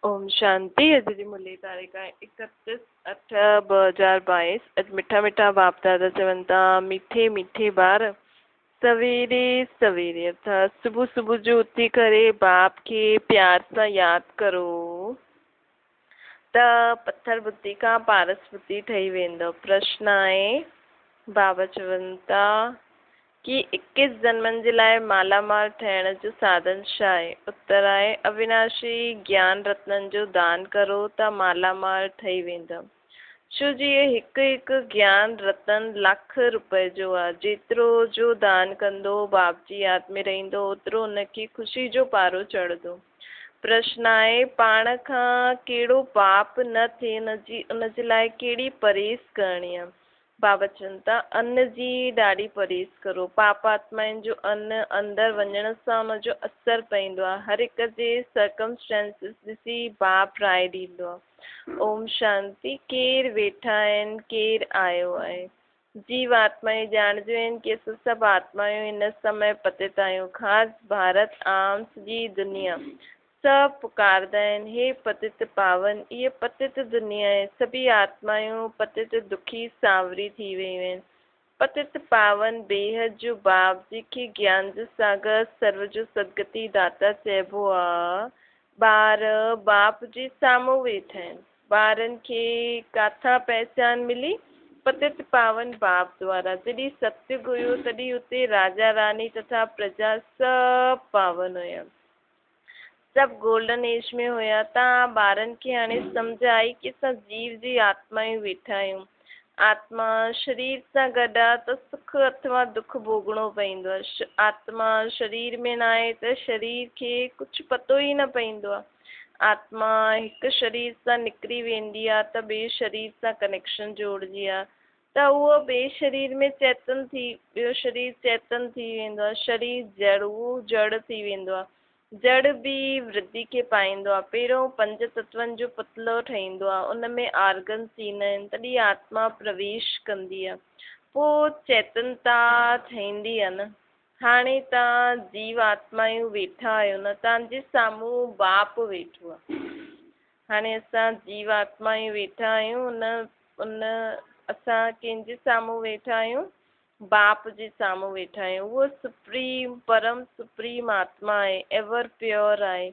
اوم شانتي. اڄ جي مرلي تاريخ آهي 31 اٺ 2022. اڄ مٺا مٺا باپ دادا چون ٿا، مٺي مٺي ٻار، سويري سويري ارٿات صبح صبح جو اٿي ڪري باپ کي پيار سان ياد ڪرو ته پٿر بتي کان پارس بتي ٺهي ويندو. پرشن آهي، بابا چون ٿا ڪي اڪيس جنمن جي لاء مالا مال ٺهڻ جو ساڌن ڇا آهي؟ اتر آهي، اويناشي گيان رتنن جو دان ڪرو ته مالا مال ٺهي ويندؤ. ڇو جو اهي هڪ هڪ گيان رتن لک روپئي جو آهي. جيترو جو دان ڪندو باپ جي ياد ۾ رهندو اوترو ان کي خوشي جو پارو چڙهندو. پرشن آهي، پاڻ کان ڪهڙو پاپ نه ٿئي ان جي لاء ڪهڙي پرهيز ڪرڻي آهي؟ بابا چون ٿا، ان جي ڏاڍي پرهيز ڪرو. پاپ آتمائن جو ان اندر وڃڻ سان ان جو اثر پوندو آهي. هر هڪ جي Circumstances ڏسي باپ راء ڏيندو آهي. اوم شانتي. ڪير ويٺا آهن، ڪير آيو آهي. جيو آتمائون ڄاڻنديون آهن ڪي اسان سڀ آتمائون هن سمي پتت آهيون. خاص ڀارت عام سڄي دنيا. سڀ پڪاردا آهن، هي پتت پاون، هيء پتت دنيا آهي، سڀيئي آتمائون پتت دکي سانوري ٿي ويون آهن. پتت پاون بيحد جو باپ، جنهن کي گيان جو ساگر، سرو جو سدگتي داتا چئبو آ، ٻار باپ جي سامهون ويٺا آهن. ٻارن کي ڪاٿان پهچان ملي؟ پتت پاون باپ دوارا. جڏهن ستيگ هيو، تڏهن اتي راجا راڻي تٿا پرجا سڀ پاون هيا. سڀ گولڊن ايج ۾ هيا. تان ٻارن کي هاڻي سمجهه آئي ڪي اسان جيو جي آتمايون ويٺا آهيون. آتما شرير سان گڏ آ ته سک اٿوا دک ڀوڳڻو پئيندو آ. آتما شرير ۾ ناهي ته شرير کي ڪجهه پتو ئي نه پئيندو آ. آتما هڪ شرير سان نڪري ويندي آ ته ٻئي شرير سان ڪنيڪشن جوڙجي آ ته اهو ٻئي شرير ۾ چيتن ٿي، ٻيو شرير چيتن ٿي ويندو آهي. شرير جڙ، اهو جڙ ٿي ويندو آهي. جڙ به ورڌي کي پائيندو آهي. پهريون پنج تتون جو پتلو ٺهيندو آهي، ان ۾ آرگنس ايندا آهن، تڏهن آتما پرويش ڪندي آهي. پوء چيتنتا ٺهيندي آهي نه. هاڻي توهان جيو آتمايون ويٺا آهيو نه، توهان جي سامهون باپ ويٺو آهي. هاڻي اسان جيو آتمايون ويٺا آهيون، ان ان اسان ڪنهن جي سامهون ويٺا آهيون؟ باپ جي سامهون ويٺا آهيون. اهو سپريم، پرم سپريم آتما آهي، ايور پيور آهي،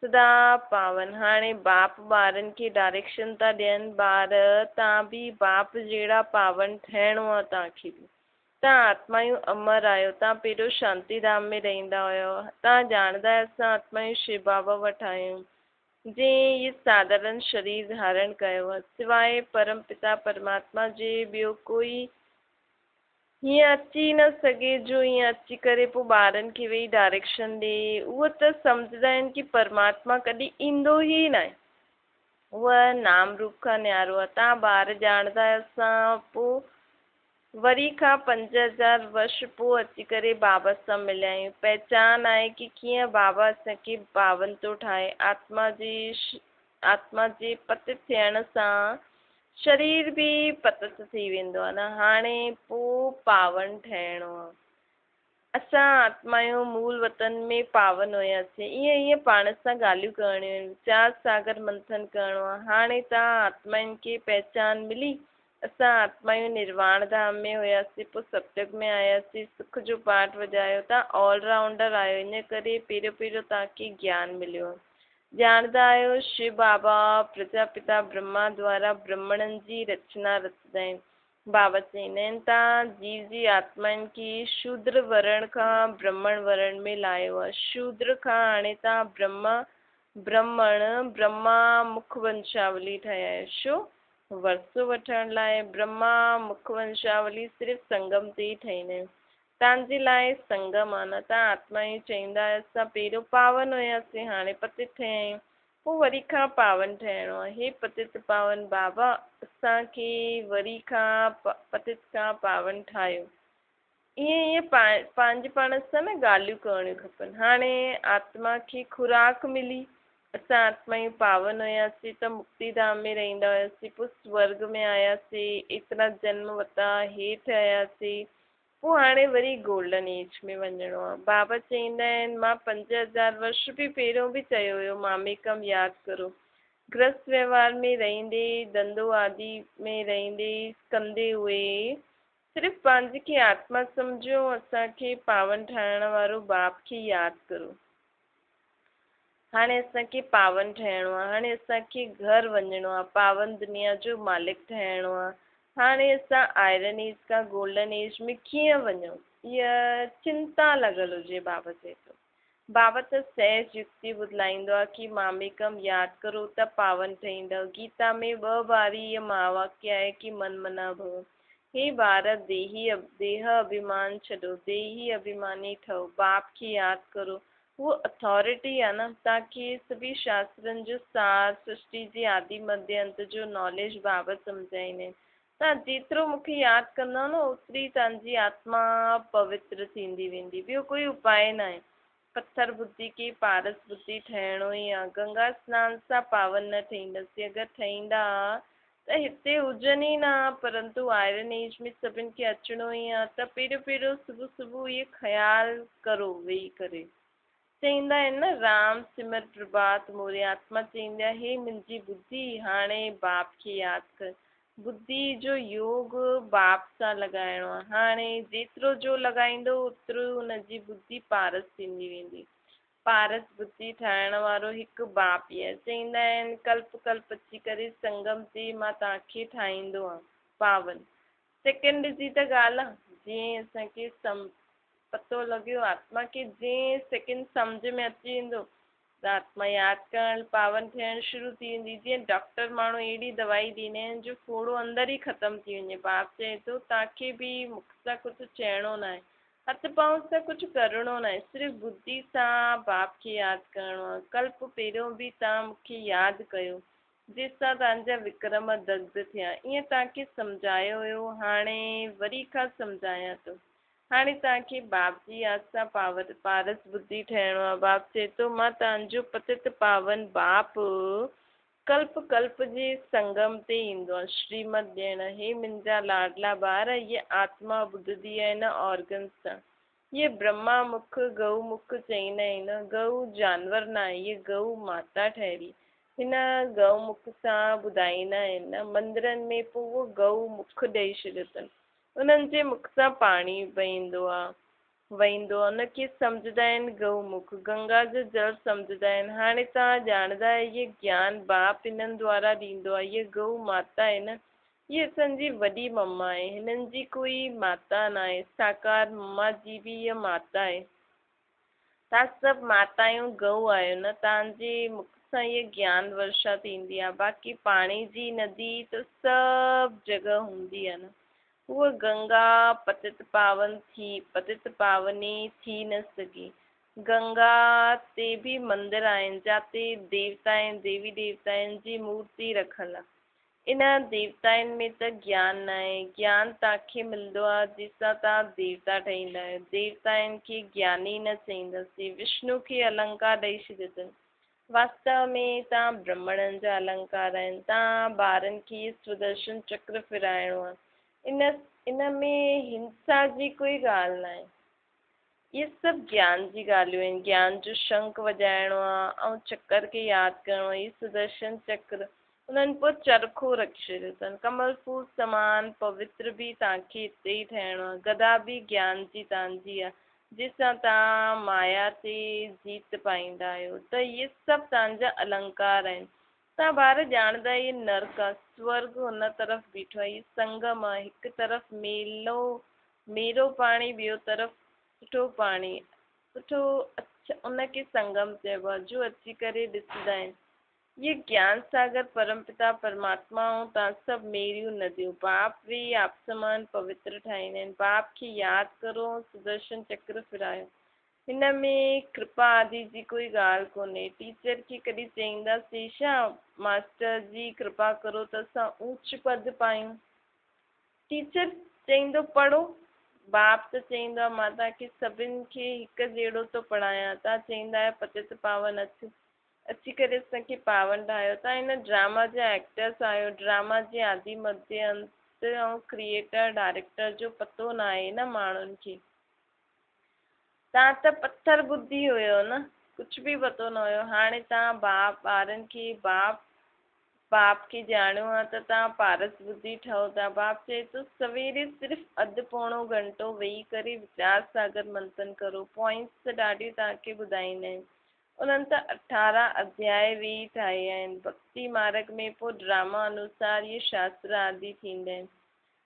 سدا پاون. هاڻي باپ ٻارن کي ڊائريڪشن ٿا ڏين، ٻار تان به باپ جهڙا پاون ٺهڻو آهي توهان کي به. توهان آتمايون امر آهيو، توهان پهريون شانتي ڌام ۾ رهندا هيؤ، توهان ڄاڻندا آهيو اسان آتمايون شو بابا وٽ آهيون. جنهن هي ساڌارڻ شرير ڌارڻ ڪيو آهي، سواء پرم پتا پرماتما جي ٻيو ڪوئي هيئن اچي ئي نه سگهي جو هيئن اچي ڪري پوء ٻارن کي ويهي ڊائريڪشن ڏي. اهو ته سمجهندا آهن ڪي پرماتما ڪڏهن ايندو ئي ناهي. اهو نام روپ کان نيارو آهي. توهان ٻار ڄاڻندا آهيو اسان پوء وري کان 5000 ورش پوء اچي ڪري بابا سان مليا آهيون. پهچان آهي ڪي ڪيئن بابا اسان کي پاون ٿو ٺاهي. آتما جي پتت ٿيڻ سان شرير به پتت ٿي ويندو آهي نه. هاڻي پوء پاون ٺهڻو آهي. اسان آتمايون مول وطن ۾ پاون هياسين. ايئن ايئن پاڻ سان ڳالهيون ڪرڻيون آهن. ويچار ساگر منٿن ڪرڻو آهي. هاڻي توهان آتمائن کي پهچان ملي. اسان آتمايون نرواڻ ڌام ۾ هياسين، پوء ستيگ ۾ آياسين، سک جو پاٺ وڄايو، توهان آل رائونڊر آهيو، ان ڪري پهريون پهريون توهان کي گيان مليو. ڄاڻندا آهيو شو بابا پرجاپتا برهما دوارا برهمڻن جي رچنا رچندا آهن. بابا چئيندا آهن توهان جيو جي آتمائن کي شودر ورڻ کان برهمڻ ورڻ ۾ لايو آهي. شودر کان هاڻي توهان برهما، برهمڻ، برهما مک ونشاولي ٺهيا آهيو. ڇو؟ ورثو وٺڻ لاء برهما مک ونشاولي صرف سنگم تي ئي ٺهيندا آهيون. توهان جي لاء سنگم آ نه؟ توهان آتمايون چئيندا آهيو اسان پهريون پاون هياسين هاڻي پتت ٺهيا آهيون. پوء وري کان پاون ٺهڻو آ. هي پتت پاون بابا اسان کي وري کان پتت کان پاون ٺاهيو. ائين ائين پنهنجي پاڻ سان نه ڳالهيون ڪرڻيون کپن. هاڻي آتما کي خوراڪ ملي. اسان آتمايون پاون هياسين ته مڪتي ڌام ۾ رهندا هياسين، پوء سورڳ ۾ آياسين، ايترا جنم ورتا، هيٺ آياسين، پوء هاڻي وري گولڊن ايج ۾ وڃڻو آهي. بابا چئيندا آهن، مان 5000 ورش به پهريون به چيو هيو، ماميڪم ياد ڪرو. گرهست وهنوار ۾ رهندي، ڌنڌو آدي ۾ رهندي ڪندي اهي صرف پنهنجي کي آتما سمجهو ۽ اسان کي پاون ٺاهڻ وارو باپ کي ياد ڪرو. هاڻي اسان کي پاون ٺهڻو آهي، هاڻي اسان کي گهر وڃڻو آهي، پاون دنيا جو مالڪ ٺهڻو آهي، هاڻي اسان آئرن ايج کان گولڊن ايج ۾ ڪيئن وڃون؟ هيء چنتا لڳل هجي بابا چئي ٿو. بابا ته سهج يڪتي ٻڌلائيندو آ ڪي ماميڪم ياد ڪرو ته پاون ٺهيندؤ. گيتا ۾ ٻه باري هيء مهاواڪيه آهي ڪي من منا ڀو. هي ٻار ديهي ديهه اڀيمان ڇڏو، ديهي اڀيماني ٺهو، باپ کي ياد ڪرو. هوء اٿارٽي آ نه، توهان کي سڀي شاسترن جو سار، سرشٽي جي آدي مڌيه انت جو ناليج بابا سمجهائيندا آهن. توهان جيترو مون کي ياد ڪندؤ نه اوتري توهان جي آتما پوتر ٿيندي ويندي. ٻيو ڪوئي اپاء ناهي. پٿر ٻڌي کي پارس ٻڌي ٺهڻو ئي آ. گنگا سنان سان پاون نه ٺهينداسين. اگر ٺهيندا ته هتي هجن ئي نه ها. پرنتو آئرن ايج ۾ سڀن کي اچڻو ئي آ ته پهريون پهريون صبح صبح اهي خيال ڪرو ويهي ڪري. چئيندا آهن نه رام سمر پرڀات موري آتما چئيندي آهي هي منهنجي ٻڌي هاڻي باپ کي ياد ڪر ٻڌي جو يوگ باپ سان لڳائڻو آهي هاڻي جيترو جو لڳائيندو اوترو ان جي ٻڌي پارس ٿيندي ويندي پارس ٻڌي ٺاهڻ وارو هڪ باپ ئي آهي چئيندا آهن ڪلپ ڪلپ اچي ڪري سنگم تي مان توهان کي ٺاهيندو آهيان پاون سيڪنڊ جي ته ڳالهه آهي جيئن اسان کي سم پتو لڳيو آتما کي جنهن سيڪنڊ سمجهه ۾ اچي ويندو ته آتما ياد ڪرڻ پاون ٿيڻ شروع ٿي ويندي جيئن ڊاڪٽر ماڻهو اهڙي دوائي ڏيندا آهن جو ڦوڙو اندر ئي ختم ٿي وڃي باپ چئي ٿو توهان کي به مک سان ڪجهه چئڻو ناهي هٿ پانء سان ڪجهه ڪرڻو ناهي صرف ٻڌي سان باپ کي ياد ڪرڻو آهي ڪلپ پهريون به توهان مون کي ياد ڪيو جنهن سان توهان جا وڪرم دگڌ ٿيا ائين توهان کي سمجهايو هيو هاڻي وري کان سمجهايان ٿو هاڻي توهان کي باپ جي ياد سان پاور پارس ٻڌي ٺهڻو آهي. باپ چئي ٿو، مان توهان جو پتت پاون باپ ڪلپ ڪلپ جي سنگم تي ايندو آهيان شريمت ڏيڻ. هي منهنجا لاڏلا ٻار، هيء آتما ٻڌندي آهي نه آرگنز سان. هيء برهما مک، گئو مک چئيندا آهن. گئو جانور ناهي، هيء گئو ماتا ٺهري. هن گئو مک سان ٻڌائيندا آهن نه. مندرن ۾ پوء اهو گئو مک ڏئي ڇڏيو اٿن. انهن جي مک سان پاڻي وهندو آ، وهندو آ، ان کي سمجهندا آهن گئو مک، گنگا جو جل سمجهندا آهن. هاڻي توهان ڄاڻندا آهيو هيء گيان باپ انهن دوارا ڏيندو آ. هيء گئو ماتا آهي نه، هيء اسان جي وڏي مما آهي. هنن جي ڪوئي ماتا ناهي. ساڪار مما جي به هيء ماتا آهي. توهان سڀ ماتايون گئو آهيو نه، توهان جي مک سان هيء گيان ورشا ٿيندي آهي. باقي پاڻي جي ندي ته سڀ جڳهه هوندي آهي نه. هوء گنگا پتت پاون ٿي، پتت پاوني ٿي نه سگهي. گنگا تي به مندر آهن، جاتي ديوتائن، ديوي ديوتائن جي مورتي رکل آهي. انهن ديوتائن ۾ ته گيان ناهي. گيان توهان کي ملندو آهي، جنهن سان توهان ديوتا ٺهيندا آهيو. ديوتائن کي گياني نه چئينداسين. وشنو کي النڪار ڏئي ڇڏيو اٿن. واستو ۾ توهان برهمڻن جا النڪار آهن. توهان ٻارن کي سودرشن چڪر ڦيرائڻو آهي. ان ان ۾ هنسا جي ڪوئي ڳالهه ناهي. اهي سڀ گيان جي ڳالهيون آهن. گيان جو شنک وڄائڻو آهي ۽ چڪر کي ياد ڪرڻو آهي. هي سدرشن چڪر انهن پوء چرخو رکي ڇڏيو اٿن. ڪمل ڦول سمان پوتر به توهان کي اتي ئي ٺهڻو آهي. گدا به گيان جي توهان جي آهي، جنهن سان توهان مايا تي جيت پائيندا آهيو. ته اهي سڀ توهان جا النڪار آهن. توهان ٻار ڄاڻندا آهيو هي نرڪ آهي، سورڳ هن طرف بيٺو آهي. هي سنگم آهي، هڪ طرف ميلو ميرو پاڻي ٻيو طرف سٺو پاڻي سٺو اڇا ان کي سنگم چئبو آهي جو اچي ڪري ڏسندا آهن اهي گيان ساگر پرم پتا پرماتما ۽ توهان سڀ ميريون نديون باپ ويهي آپ سمان پوتر ٺاهيندا آهن باپ کي ياد ڪرو ۽ سدرشن چڪر ڦرايو هن ۾ ڪرپا آدي جي ڪوئي ڳالهه ڪونهي ٽيچر کي ڪڏهن چئينداسين ڇا ماسٽر جي ڪرپا ڪرو ته اسان اوچ پد پايون ٽيچر چئيندو پڙهو. باپ ته چئيندو آهي مان توهان کي سڀن کي هڪ جهڙو ٿو پڙهايان. توهان چئيندا آهيو پتت پاون اچ. اچي ڪري اسان کي پاون ٺاهيو. توهان هن ڊراما جا ايڪٽرس آهيو. ڊراما جي آدي مڌيه انت ۽ ڪريئيٽر ڊائريڪٽر جو پتو ناهي نه ماڻهن کي. توهان ته پٿر ٻڌي هيو نه. ڪجهه به پتو نه هيو. هاڻي توهان باپ ٻارن کي باپ باپ کي ڄاڻيو آ ته توهان پارس ٻڌي ٺهو ٿا. باپ چئي ٿو، سويري صرف اڌ پوڻو گهنٽو ويهي ڪري ويچار ساگر منٿن ڪرو. پوائنٽس ته ڏاڍيون توهان کي ٻڌائيندا آهن. انهن ته اٺارهن اڌياء ويهي ٺاهيا آهن. ڀڳتي مارگ ۾ پوء ڊراما انوسار اهي شاستر آدي ٿيندا آهن.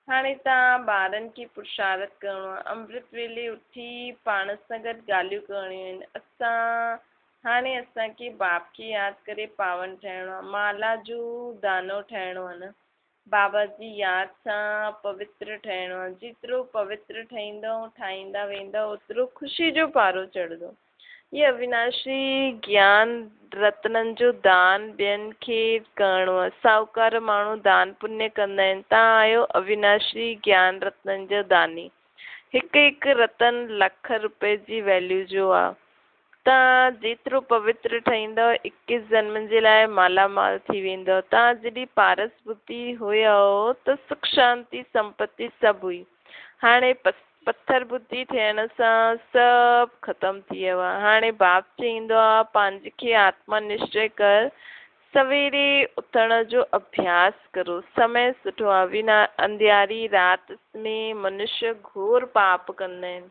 هاڻي توهان ٻارن کي پرشارٿ ڪرڻو آهي. امرت ويلي اٿي پاڻ سان گڏ ڳالهيون ڪرڻيون آهن. اسان هاڻي اسان کي باپ کي ياد ڪري پاون ٺهڻو آهي. مالا جو دانو ٺهڻو آهي نه. بابا جي ياد سان پوتر ٺهڻو آهي. جيترو پوتر ٺهيندؤ، ٺاهيندا ويندؤ، اوترو خوشي جو پارو چڙهندو. هي اويناشي گيان رتنن جو دان ٻين کي ڪرڻو آهي. ساهوڪار ماڻهو دان پڃ ڪندا آهن. توهان آهيو اويناشي گيان رتنن جا داني. هڪ هڪ رتن لک روپين جي ويليو جو آهي. توهان جيترو پوتر ٺهيندؤ اڪيس جنمن جي لاء مالا مال ٿي ويندؤ. توهان جڏهن پارس ٻڌي هيؤ ته سک شانتي سمپتي سڀ هئي. هاڻي پٿر ٻڌي ٿيڻ سان سڀ ختم ٿي ويو آهي. هاڻي باپ چئيندو آهي، پنهنجي کي آتما نشچي ڪر، سويري اٿڻ جو اڀياس ڪرو. سمي سٺو آهي. بنا انڌياري رات ۾ منشيه گهور پاپ ڪندا آهن.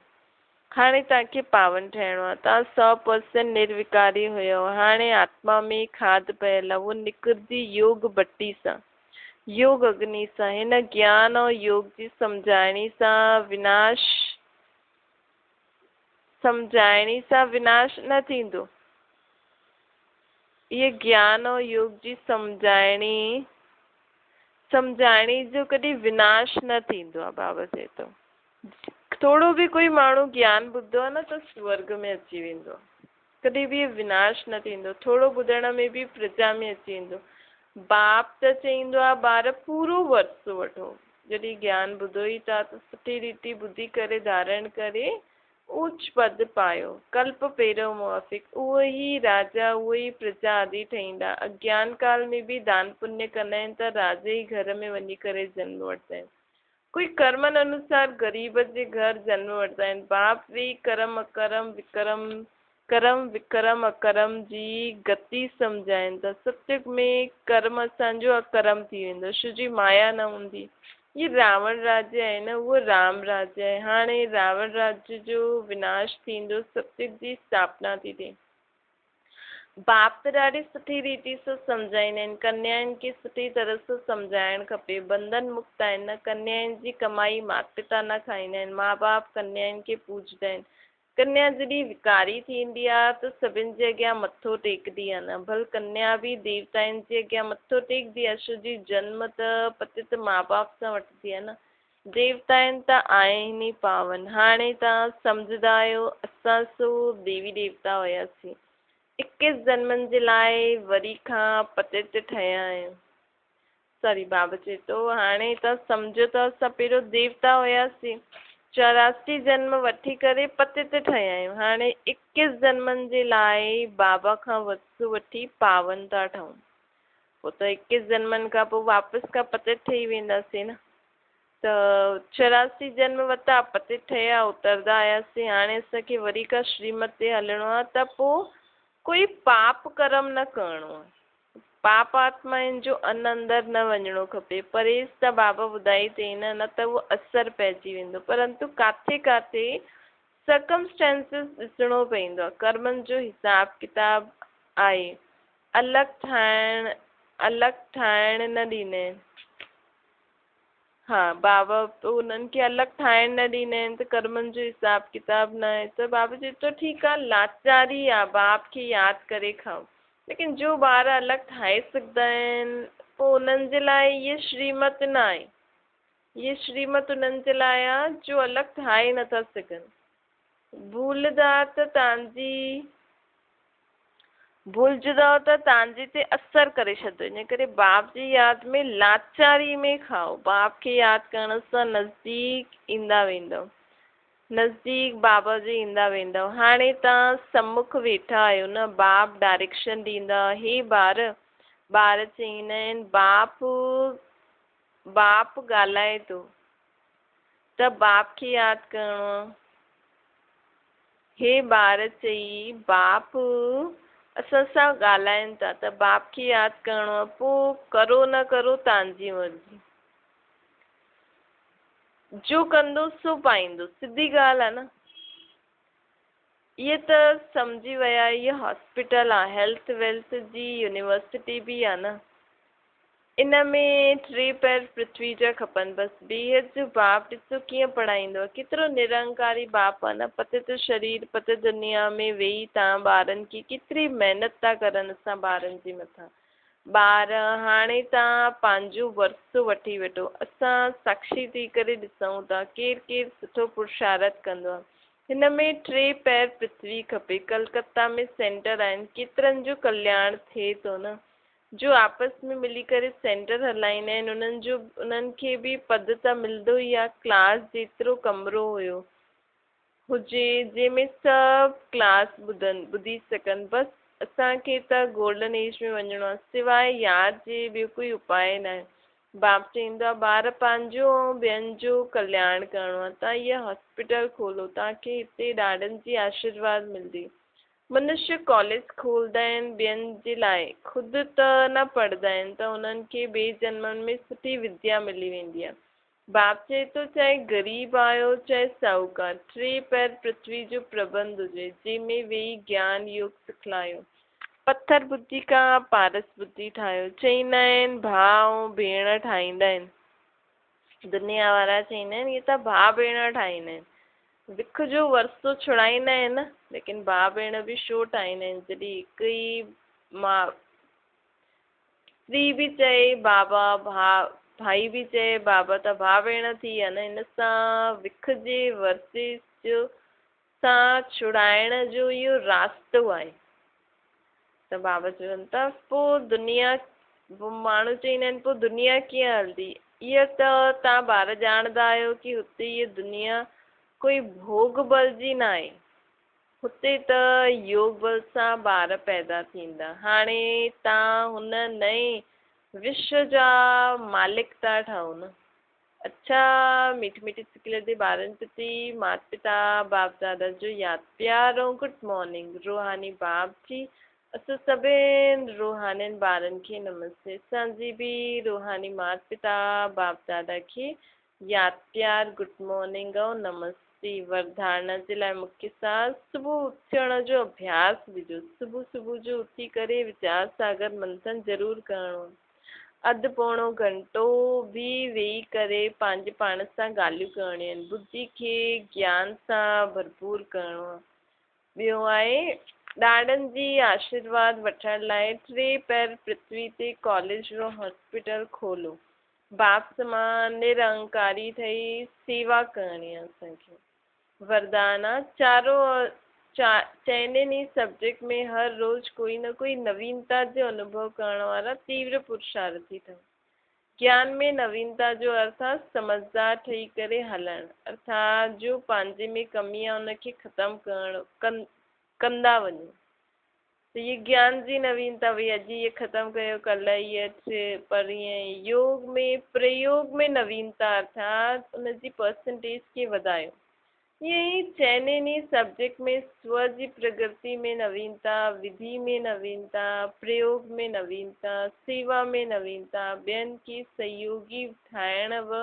هاڻي توهان کي پاون ٺهڻو آهي. توهان 100% نروڪاري هيؤ. هاڻي آتما ۾ کاڌ پيل آهي، اهو نڪرندي يوگ بٽي سان. يوگ اگني سان، هن گيان ۽ يوگ جي سمجهائڻي سان وناش سمجهائڻي سان وناش نه ٿيندو. اهي گيان ۽ يوگ جي سمجهائڻي سمجهائڻي جو ڪڏهن وناش نه ٿيندو آهي. بابا چئي ٿو ٿورو به ڪوئي ماڻهو گيان ٻڌندو آهي نه ته سورڳ ۾ اچي ويندو آهي. ڪڏهن به وناش نه ٿيندو. ٿورو ٻڌڻ ۾ به پرجا ۾ اچي ويندو. باپ ته چئيندو آهي ٻار پورو ورثو وٺو. جڏهن گيان ٻڌو ئي ٿا ته سٺي ريتي ٻڌي ڪري ڌارڻ ڪري اوچ پد پايو. ڪلپ پيرو موافق اهو ئي راجا اهو ئي پرجا آدي ٺهيندا. اگيان ڪال ۾ به دان پڃ ڪندا آهن ته راجا ئي گهر ۾ وڃي ڪري جنم وٺندا آهن. ڪوئي ڪرمن انوسار غريب جي گهر جنم وٺندا آهن. باپ وي ڪرم اڪرم وڪرم ڪرم وڪرم اڪرم جي گتي سمجهائين ٿا. ستيگ ۾ ڪرم اسان جو اڪرم ٿي ويندو ڇو جي مايا نه هوندي. هي راوڻ راجيه آهي نه اهو رام راجيه آهي. هاڻي راوڻ راجيه جو وناش ٿيندو ستيگ جي اسٿاپنا ٿي ٿئي. باپ ته ڏاڍي سٺي ريتي سان سمجهائيندا آهن. ڪنيائن کي سٺي طرح سان سمجهائڻ کپي. بنڌن مڪت آهن نه ڪنيائن جي ڪمائي مات پتا نه کائيندا آهن. ماء باپ ڪنيائن کي پوڄندا آهن. ڪنيا جڏهن وڪاري ٿيندي آهي ته سڀن جي اڳيان مٿو ٽيڪندي آهي نه ڀل ڪنيا به ديوتائن جي اڳيان مٿو ٽيڪندي آهي ڇو جي جنم ته پتت ماء باپ سان وٺندي آهي نه. ديوتائن ته آهن ئي پاون. هاڻي توهان سمجهندا آهيو، اسان سو ديوي ديوتا هياسين. اڪيس جنمن جي لاء وري کان پتت ٺهيا آهيون. سوري بابا چئي ٿو، هاڻي توهان سمجهو ته اسان پهريون ديوتا هياسين. 84 جنم وٺي ڪري پتت ٺهيا آهيون. هاڻي اڪيس جنمن جي لاء بابا کان ورثو وٺي پاون ٿا ٺهون. پوء ته اڪيس جنمن کان پوء واپس کان پتت ٺهي وينداسين نه. ته 84 جنم ورتا، پتت ٺهيا، اتردا آياسين، هاڻي اسان کي وري کان شريمت تي هلڻو آهي ته پوء ڪوئي پاپ ڪرم نه ڪرڻو آهي. پاپ آتمائن جو ان اندر نه وڃڻو کپي. پرهيز ته بابا ٻڌائي اٿئي نه، نه ته اهو اثر پئجي ويندو. پرنتو ڪاٿي ڪاٿي Circumstances ڏسڻو پئيندو آهي. ڪرمن جو حساب ڪتاب آهي. الڳ ٺاهڻ الڳ ٺاهڻ نه ڏيندا آهن. ها بابا انهن کي الڳ ٺاهڻ نه ڏيندا آهن ته ڪرمن جو حساب ڪتاب نه آهي ته بابا چئي ٿو ٺيڪ آهي لاچاري آهي باپ کي ياد ڪري کائو ليڪن جو ٻار الڳ ٺاهي سگهندا آهن پوء انهن جي لاء هيء شريمت نه آهي هيء شريمت انهن جي لاء آهي جو الڳ ٺاهي نٿا سگهن ڀولدا ته تانجي ڀلجندؤ ته تانجي تي اثر ڪري ڇڏندو. ان ڪري باپ جي ياد ۾ لاچاري ۾ کائو. باپ کي ياد ڪرڻ سان نزديڪ ايندا ويندؤ. نزديڪ بابا جي ايندا ويندؤ. هاڻي توهان سمک ويٺا آهيو نه، باپ ڊائريڪشن ڏيندا، هي ٻار، ٻار چئيندا آهن، باپ، باپ ڳالهائي ٿو ته باپ کي ياد ڪرڻو آهي. هي ٻار چئي، باپ! اسان سان ڳالهائين ٿا ته باپ کي ياد ڪرڻو آهي، پوء ڪرو نه ڪرو توهان جي مرضي. جو ڪندو سو پائيندو، سڌي ڳالهه آهي نه. اهي ته سمجهي ويا هيء هاسپيٽل آ، هيلٿ ويلٿ جي يونيورسٽي به آ نه. ان ۾ ٽي پهر پرٿوي جا کپن بس. بيحد جو باپ ڏسو ڪيئن پڙهائيندو آ. ڪيترو نرنڪاري باپ آ نه. پتت شرير پتت دنيا ۾ ويهي تان ٻارن کي ڪيتري محنت ٿا ڪرن اسان ٻارن جي مٿان. ٻار هاڻي تان پنهنجو ورثو وٺي وٺو. اسان ساکشي ٿي ڪري ڏسون ٿا ڪير ڪير سٺو پرشارٿ ڪندو آ. هن ۾ ٽي پهر پرٿوي کپي. ڪلڪتا ۾ سينٽر آهن ڪيترن جو ڪلياڻ ٿئي ٿو نه. جو آپس ۾ ملي ڪري سينٽر هلائيندا آهن انهن جو انهن کي به پد ته ملندو ئي آهي ڪلاس جيترو ڪمرو هيو هجي جنهن ۾ سڀ ڪلاس ٻڌن ٻڌي سگهن بس اسان کي ته گولڊن ايج ۾ وڃڻو آهي سواء ياد جي ٻيو ڪوئي اپاء ناهي باپ چئيندو آهي ٻار پنهنجو ۽ ٻين جو ڪلياڻ ڪرڻو آهي تان هيء هاسپيٽل کولو تان کي هتي ڏاڏن جي آشيرواد ملندي منشي ڪاليج کولدا آهن ٻين جي لاء، خود ته نه پڙهندا آهن ته انهن کي ٻئي جنمن ۾ سٺي وديا ملي ويندي آهي. باپ چئي ٿو چاهي غريب آهيو چاهي ساهوڪار، ٽي پهر پرٿوي جو پرٻنڌ هجي، جنهن ۾ ويهي گيان يوگ سکلايو. پٿر ٻڌي کان پارس ٻڌي ٺاهيو. چئيندا آهن ڀاء ۽ ڀيڻ ٺاهيندا آهن. دنيا وارا چئيندا آهن اهي ته ڀاء ڀيڻ ٺاهيندا آهن. وک جو ورثو ڇڙائيندا آهن نه، ليڪن ڀاء ڀيڻ به شو ٺاهيندا آهن. جڏهن هڪ ئي ماء پيء به چئي بابا، ڀاء ڀائي به چئي بابا ته ڀاء ڀيڻ ٿي ويا نه. ان سان وک جي ورثي جو سان ڇڙائڻ جو اهو راستو آهي. ته بابا چون ٿا پوء دنيا ماڻهو چئيندا آهن پوء دنيا ڪيئن هلندي؟ اهو ته توهان ٻار ڄاڻندا آهيو ڪي هتي هيء دنيا ڪوئي ڀوڳ بل جي ناهي. هتي ته يوگ بل سان ٻار پيدا ٿيندا. هاڻي توهان هن نئين وشو جا مالڪ ٿا ٺهو نه. اڇا ميٺي ميٺي سڪيلڌي ٻارن پرتي مات پتا باپ دادا جو ياد پيار ۽ گڊ مارننگ روحاني باپ جي اسان سڀين روحانين ٻارن کي نمستي اسان جي به روحاني مات پتا باپ دادا کي ياد پيار گڊ مارننگ ۽ نمستي ورڌارڻا جي لاء مکيه ساز صبح اٿڻ جو اڀياس وجهو صبح صبح جو اٿي ڪري ويچار ساگر منٿن ضرور ڪرڻو اڌ پوڻو گهنٽو به ويهي ڪري پنهنجي پاڻ سان ڳالهيون ڪرڻيون آهن. ٻڌي کي گيان سان ڀرپور ڪرڻو آهي. ٻيو آهي ڏاڏن جي آشيرواد وٺڻ لاء ٽي پهر پرٿوي تي ڪاليج و هاسپيٽل کولو. باپ سمان نرانڪاري ٺهي سيوا ڪرڻي آهي اسان کي. وردان آ چارو چئنين ئي سبجيڪٽ ۾ هر روز ڪوئي نه ڪوئي نوينتا جو انوڀو ڪرڻ وارا تيور پرشارٿي ٺهو. گيان ۾ نوينتا جو ارٿ آ سمجهدار ٺهي ڪري هلڻ ارٿات جو پنهنجي ۾ ڪمي آ ان کي ختم ڪرڻ ڪندا وڃو. ته هيء گيان جي نوينتا هئي، اڄ هيء ختم ڪيو، ڪلهه هيء ٿئي، پرينء يوگ ۾ پريوگ ۾ نوينتا ارٿات ان جي پرسنٽيج کي وڌايو. ائين ئي چئنين ئي سبجيڪٽ ۾ سو جي پرگتي ۾ نوينتا، وڌي ۾ نوينتا، پريوگ ۾ نوينتا، سيوا ۾ نوينتا، ٻين کي سهيوگي ٺاهڻ و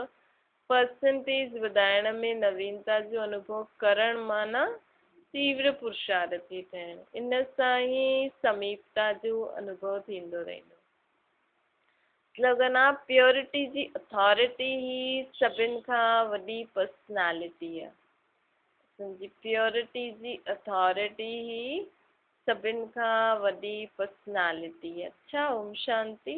پرسنٽيج وڌائڻ ۾ نوينتا جو انوڀو ڪرڻ معنيٰ تيور پرشارٿي ٿيڻ. ان سان ئي سميپتا جو انوڀو ٿيندو رهندو. سلوگن آ پيورٽي جي اٿارٽي ئي سڀن کان وڏي پرسنالٽي آ. اسان جي پيورٽي جي اٿارٽي ئي سڀن کان وڏي پرسنالٽي آ. اڇا اوم شانتي.